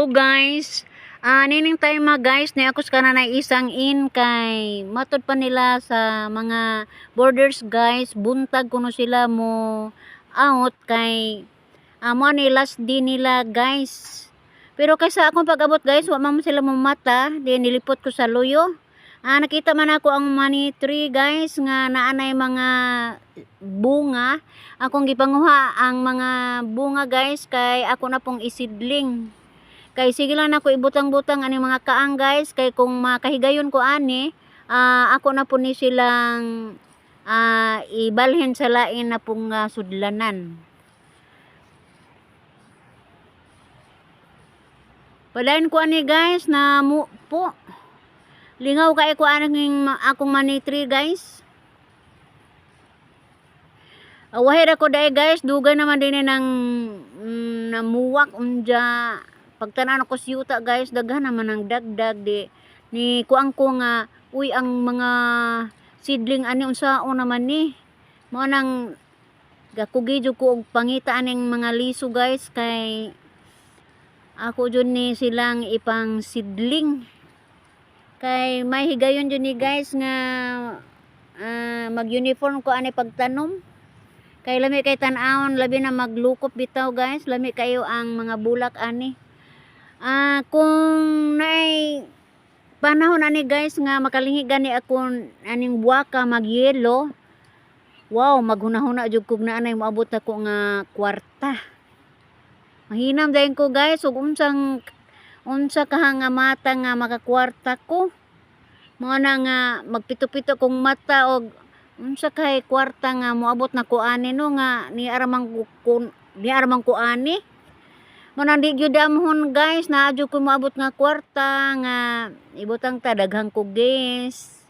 Hello guys. Nining time mga guys, ni ako sa kananay isang in kay matod pa nila sa mga borders guys, buntag kuno sila mo out kay mo ni last day nila guys. Pero kaysa akong pag-abot guys, wa man sila mo mata, di nilipot ko sa luyo. Nakita man ako ang money tree guys nga naanay mga bunga. Akong gipanguha ang mga bunga guys kay ako na pong isidling. Kay sige lang nako ibutang-butang ani mga kaang guys kay kung makahigayon ko ani, ako na po ni silang ibalhin sa lain na pong sudlanan. Padayon ko ani guys na mu po. Lingaw kay ko aning akong money tree guys. Wahir ako dai guys, dugay naman din ng namuwak unja. Pagtan-aw ko sa yuta guys, daghan naman ang dagdag di ni kuang ko nga uy ang mga seedling ani unsaon naman ni. Mao nang gakugi jud ko og pangita aning mga liso guys kay ako jud ni silang ipang seedling. Kay may higayon jud ni guys nga mag-uniform ko ani pagtanom. Kay lami kay tan-awon, labi na maglukop bitaw guys, lami kayo ang mga bulak ani. Kung naay panahon ani guys nga makalingi gani ako aning buwaka magyelo, wow, maghunahuna jud kog naa nay moabot ako nga kwarta. Mahinam dayon ko guys ug unsang unsa kaha nga mata nga makakwarta ko. Mao na nga magpito-pito kong mata og unsa kay kwarta nga moabot na ko ani no nga ni aramang ko ani. Mao nang di gyud amhon guys, naa jud ko moabot nga kwarta nga ibutang ta daghang ko guys.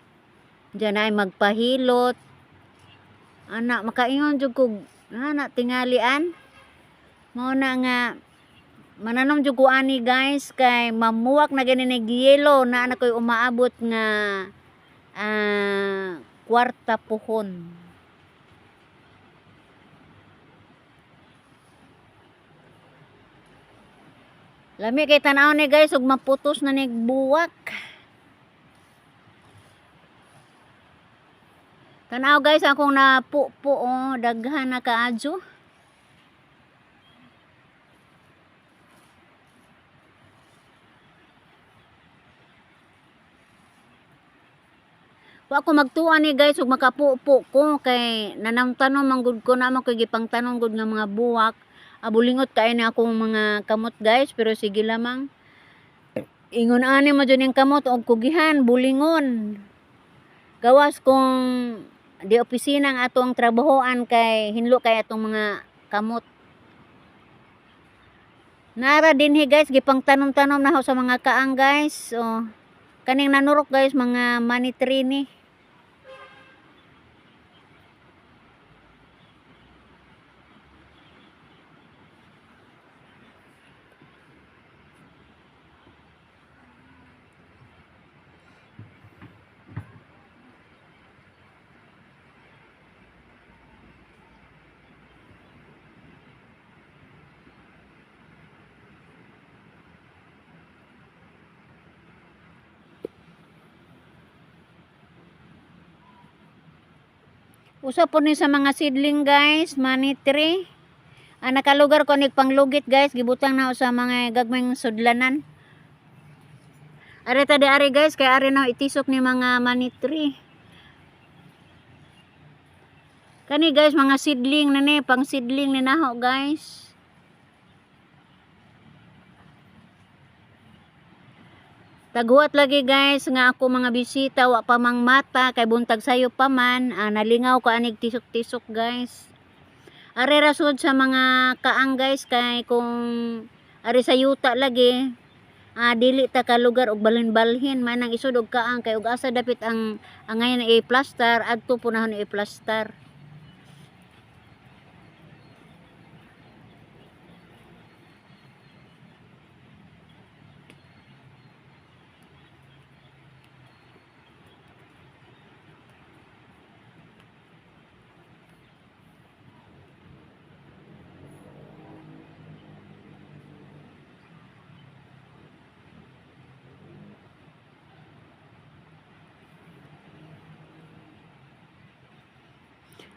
Diyan ay magpahilot. Ana makaingon jud ko ana tingalian. Mao na nga mananom jud ko ani guys kay mamuwak na gani ni yelo na ana koy umaabot nga kwarta puhon. Lami kay tan-aw ni guys ug maputos na ni buwak. Tan-aw guys akong napupo oh, daghan na kaadyo. Wa ko magtuwa ni guys ug makapupo ko kay nanamtanom man gud ko na man koy gipangtanom gud nga mga buwak. Abulingot kay na akong mga kamot guys pero sige lamang. Ingon ani mo jud ning kamot og kugihan bulingon. Gawas kung di opisina ang atong trabahoan kay hinlo kay atong mga kamot. Nara dinhi guys gipangtanom-tanom na ho sa mga kaang guys. Oh, kaning nanurok guys mga money tree ni. Usa po ni sa mga seedling guys, money tree. Nakalugar ko ni panglugit guys, gibutang na sa mga gagmayng sudlanan. Ari ta di ari guys, kay ari na itisok ni mga money tree. Kani guys, mga seedling na ni, pang seedling ni naho guys. Taghuat lagi guys nga ako mga bisita wa pa mang mata kay buntag sayo pa man, nalingaw ko anig tisok-tisok guys. Ari ra sud sa mga kaang guys kay kung ari sa yuta lagi, dili ta ka lugar og balhin-balhin man ang isod og kaang kay og asa dapit ang angayan i-plaster adto punahon i-plaster.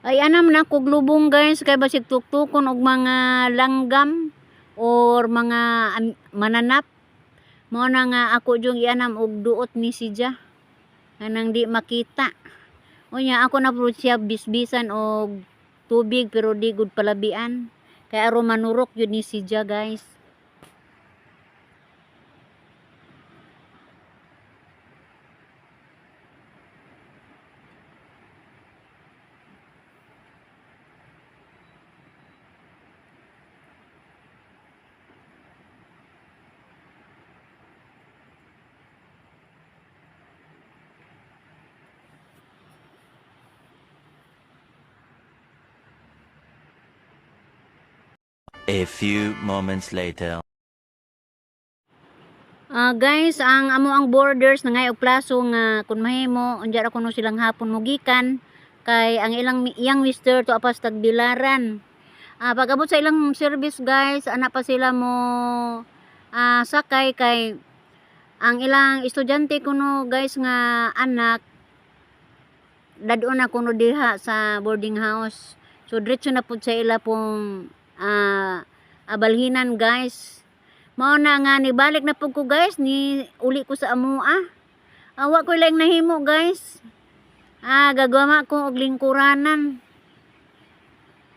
Ay anam na kog lubong, guys, kay basig tuktukon og mga langgam or mga mananap. Mao na nga ako jung ianam og duot ni siya. Kanang di makita. Unya ako na pud siya bisbisan og tubig pero di gud palabian. Kay aron manurok yun ni siya, guys. A few moments later. Ah, guys, ang amo ang borders nangay og plaso nga kun mahimo unya ra kuno silang hapon mogikan kay ang ilang iyang mister to apas tagbilaran. Pag-abot sa ilang service, guys, ana pa sila mo sakay kay ang ilang estudyante kuno, guys, nga anak dadon na kuno diha sa boarding house. So diretso na pud sa ila pong abalhinan, guys. Mao na nga nibalik na pud ko, guys, ni uli ko sa amoa. Awa ko lang nahimo, guys. Gagama ko og lingkuranan.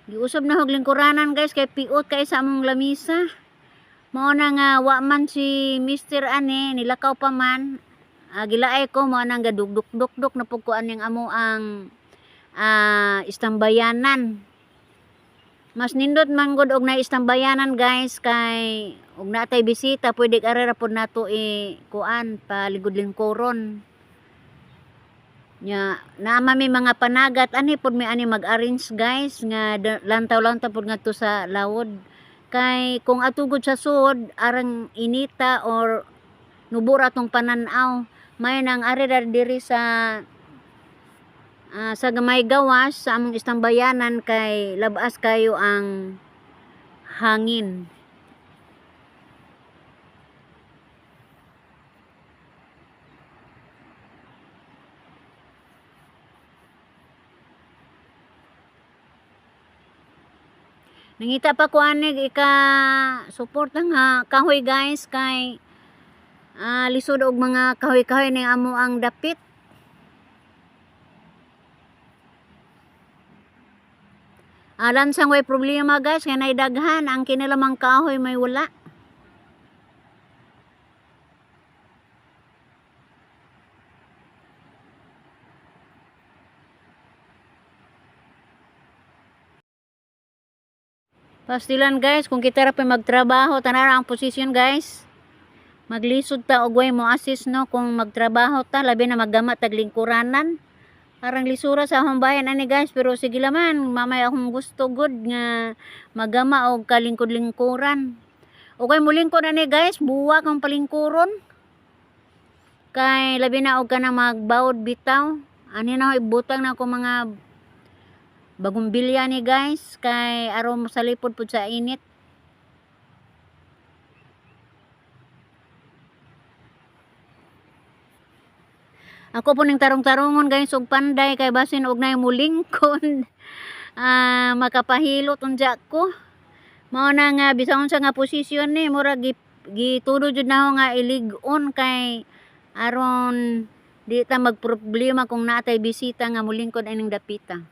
Giusab na og lingkuranan, guys, kay piot kay sa among lamisa. Mao na nga wa man si Mr. ani nilakaw pa man. Gilaay ko mao nang gadugduk-duk na pud ko aning amo ang istambayanan. Mas nindot man gud og naistambayanan, guys, kay og natay bisita pwede ari ra pud nato i kuan paligod-lingkuron. Nya naa man mi mga panagat ani pud mi ani mag-arrange, guys, nga lantaw-lantaw pud ngadto sa lawod. Kay kung atugod sa sud arang inita or nubura atong panan-aw. May nang ari ra diri sa gamay gawas sa among istambayanan kay labas kayo ang hangin. Nangita pa ko anig ika suporta nga kahoy, guys, kay lisod og mga kahoy-kahoy ning amo ang dapit. Lansang way problema, guys, kay naidaghan ang kinilamang kahoy may wala. Pastilan, guys, kung kita ra pa magtrabaho, tanara ang posisyon, guys. Maglisod ta og way mo assist, no, kung magtrabaho ta labi na maggama tag lingkuranan. Parang lisura sa akong bayan ani, guys, pero sige laman, mamay akong gusto good nga magama og kalingkod-lingkuran. Okay mo lingkod ani, guys, buwa kang palingkuron. Kay labi na og kana magbawod bitaw. Ani na ibutang na ako mga bagong bilya ni, guys, kay aron mosalipod pud sa init. Ako po ning tarong-tarongon, guys, og panday kay basin og nay mulingkon. Makapahilot unja ko. Mao na nga bisan unsa nga posisyon ni murag gitudo jud nako nga ilig-on kay aron di ta magproblema kung naatay bisita nga mulingkod aning dapita.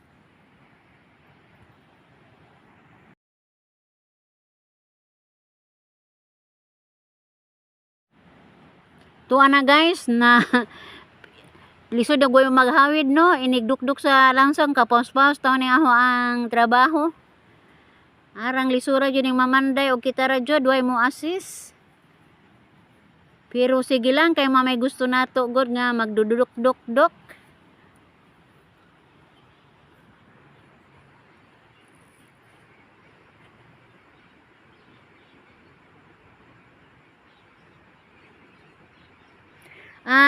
Tuwa na, guys, na lisod na goy maghawid, no, inigdukduk sa langsang kapaus-paus taon ni ako ang trabaho. Arang lisura jud ning mamanday og kita ra jud way mo assist. Pero sige lang kay mamay gusto nato god nga magduduk-duk-duk.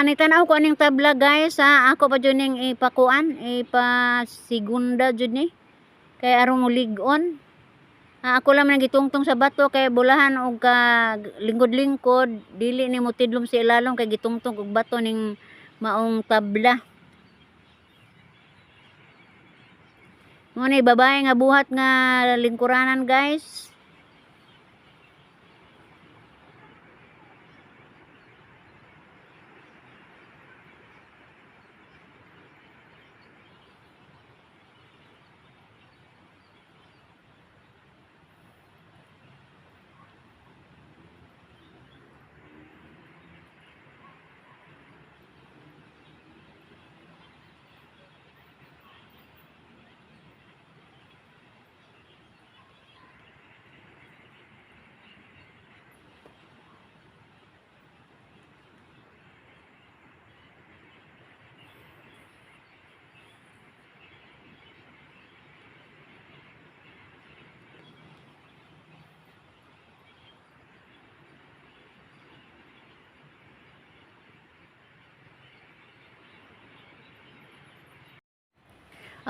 Nitanaw ko aning tabla, guys, ha. Ako pa jud ning ipakuan, ipasigunda jud ni. Kay aron mulig-on. Ako lang man gitungtong sa bato kay bulahan og ka lingkod-lingkod, dili ni mo tidlom sa ilalom kay gitungtong og bato ning maong tabla. Mo ni babae nga buhat nga lingkuranan, guys.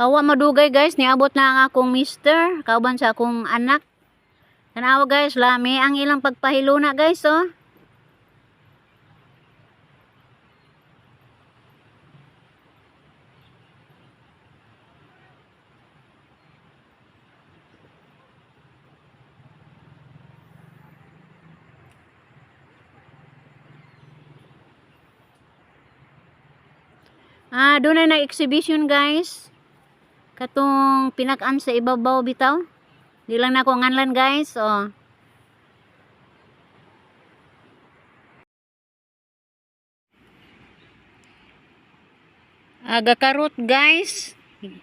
Awa madugay, guys, niabot na ang akong mister, kauban sa akong anak. Tanawa, guys, lami ang ilang pagpahiluna, guys, oh. Ah, doon na nag-exhibition, guys. Katong pinakaan sa ibabaw bitaw. Di lang na ako nganlan, guys, oh. Aga karot, guys.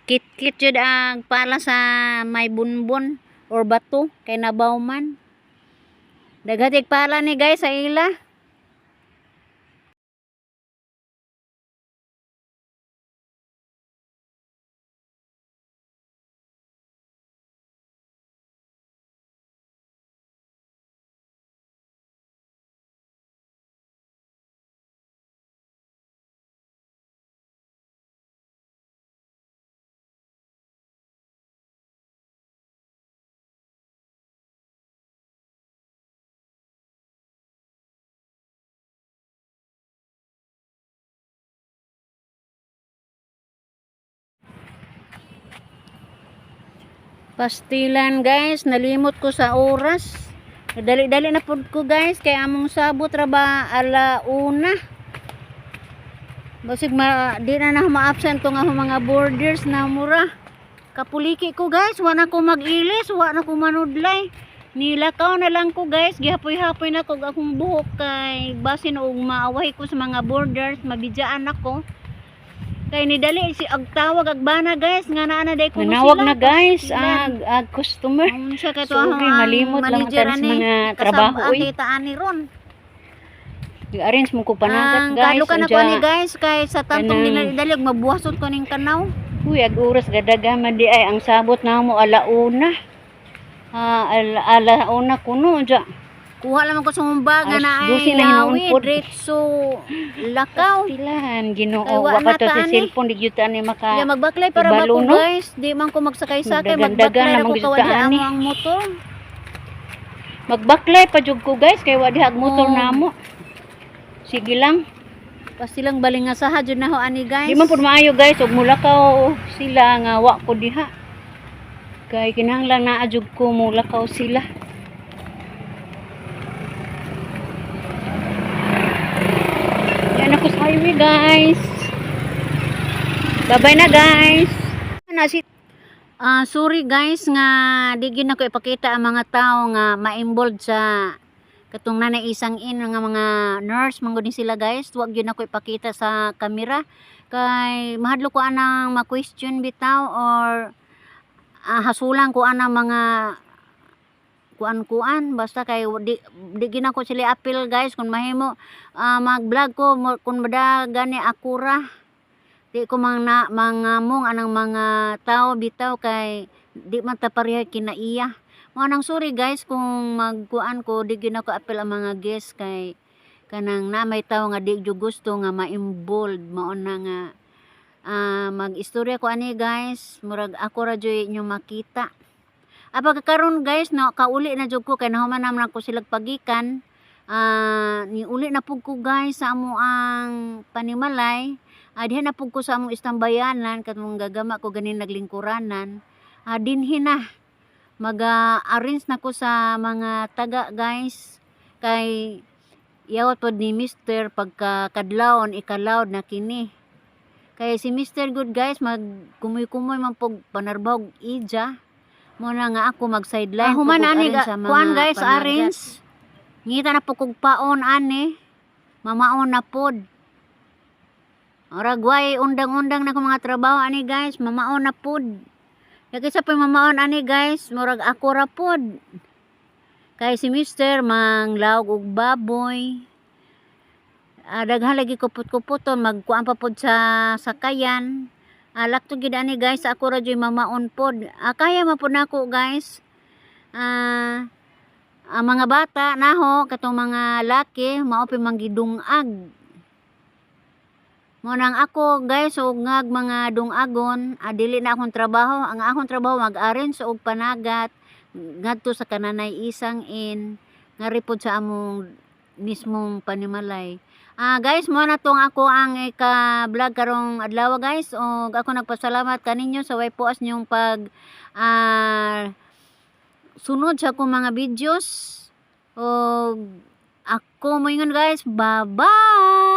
Kit-kit jud ang pala sa may bunbon or bato kay nabaw man. Daghatig pala ni, guys, sa ila. Pastilan, guys, nalimot ko sa oras. Dali-dali na pud ko, guys, kay among sabot ra ba 1:00. Basig ma di na na ma-absent to nga mga borders na mura. Kapuliki ko, guys, wa na ko mag-ilis, wa na ko manudlay. Nilakaw na lang ko, guys, gihapoy-hapoy na ko akong buhok kay basin og maaway ko sa mga borders, mabidyaan ako. Kay nidali si ag tawag ag bana, guys, nga naa na day kuno Nanawag sila. na, guys, Pastilan. ag customer. Unsa kay to Sorry, ang malimot lang manager ang ani, mga trabaho kasab-an oy. kay taan ni ron. Gi-arrange mo ko panagat, Ang guys. kadlo ka na ko Unya, ani, guys, kay sa tantong kanang- dinali og mabuhasot ko ning kanaw. Uy, ag oras gadaga man di ay ang sabot na mo 1:00. Ah, 1:00 kuno ja. Kuha lamang ko sa humba nga Alas na ay 12 na hinoon lawi, pod. diretso lakaw. Pastilan, Ginoo, Kay wa wa na pa to ta sa ani. cellphone di gyud ta ani maka. Ya magbaklay para ba ibalo, ko, no? guys, di man ko magsakay-sakay, Magdagandagan magbaklay ra naman ko gyud kawali ta ani. amo ang motor. Magbaklay pa jud ko, guys, kay wa diha ag motor Oh. namo. Sige lang. Pastilang balingasaha jud na ho ani, guys. Di man pud maayo, guys, og mulakaw sila nga wa ko diha. Kay kinahanglan naa jud ko mulakaw sila. Yan ako sa highway, guys. Bye-bye na, guys. Nasi Ah, sorry, guys, nga di gyud nako ipakita ang mga tao nga ma-involved sa katong nanay isang in nga mga nurse man gud ni sila, guys. Wag gyud nako ipakita sa kamera kay mahadlok ko anang ma-question bitaw or hasulan ko anang mga kuan-kuan basta kay di, di gyud nako sila appeal, guys. Kung mahimo, mag-vlog ko kung mada gani akura di ko mang na mangamong anang mga tao bitaw kay di man ta pareha kinaiya. Mo nang sorry, guys, kung magkuan ko di gyud nako appeal ang mga guest kay kanang na may tao nga di jud gusto nga ma-involved. Mao na nga mag-istorya ko ani, guys, murag ako ra jud inyong makita. Apa karon, guys, no, kauli na jud ko kay nahuman naman ako sila pagikan. Ni uli na pug ko, guys, sa amo ang panimalay. Diha na pug ko sa among istambayanan katong gagama ko ganin naglingkuranan. Dinhi na maga-arrange na ko sa mga taga, guys, kay yawat pod ni Mister pagka kadlawon, ikalawd na kini. Kay si Mr. Good, guys, mag kumoy-kumoy man pog panarbog ija mo na nga ako mag sideline. Human pug og ani arrange sa mga kuan, guys, panagat. Arrange. Ngita na po kog paon ani. Mamaon na pod. Oragway undang-undang na ko mga trabaho ani, guys, mamaon na pod. Kaya sa pa mamaon ani, guys, murag ako ra pod. Kay si Mister manglawg og baboy. Daghan lagi kupot-kupoton, magkuan pa pod sa sakayan. Lakto gid ani, guys, ako ra joy mamaon pod. Kaya man pod nako, guys. Ang mga bata naho katong mga laki mao pa manggidungag mo nang ako, guys, og ngag mga dungagon, dili na akong trabaho. Ang akong trabaho mag-arrange og panagat ngadto sa Kananay Isang Inn ngari pod sa among mismong panimalay. Guys, mo na tong ako ang ika-vlog karong adlaw, guys, og ako nagpasalamat kaninyo sa way puas niyong pag sunod sa akong mga videos. Og ako moingon, guys, bye-bye.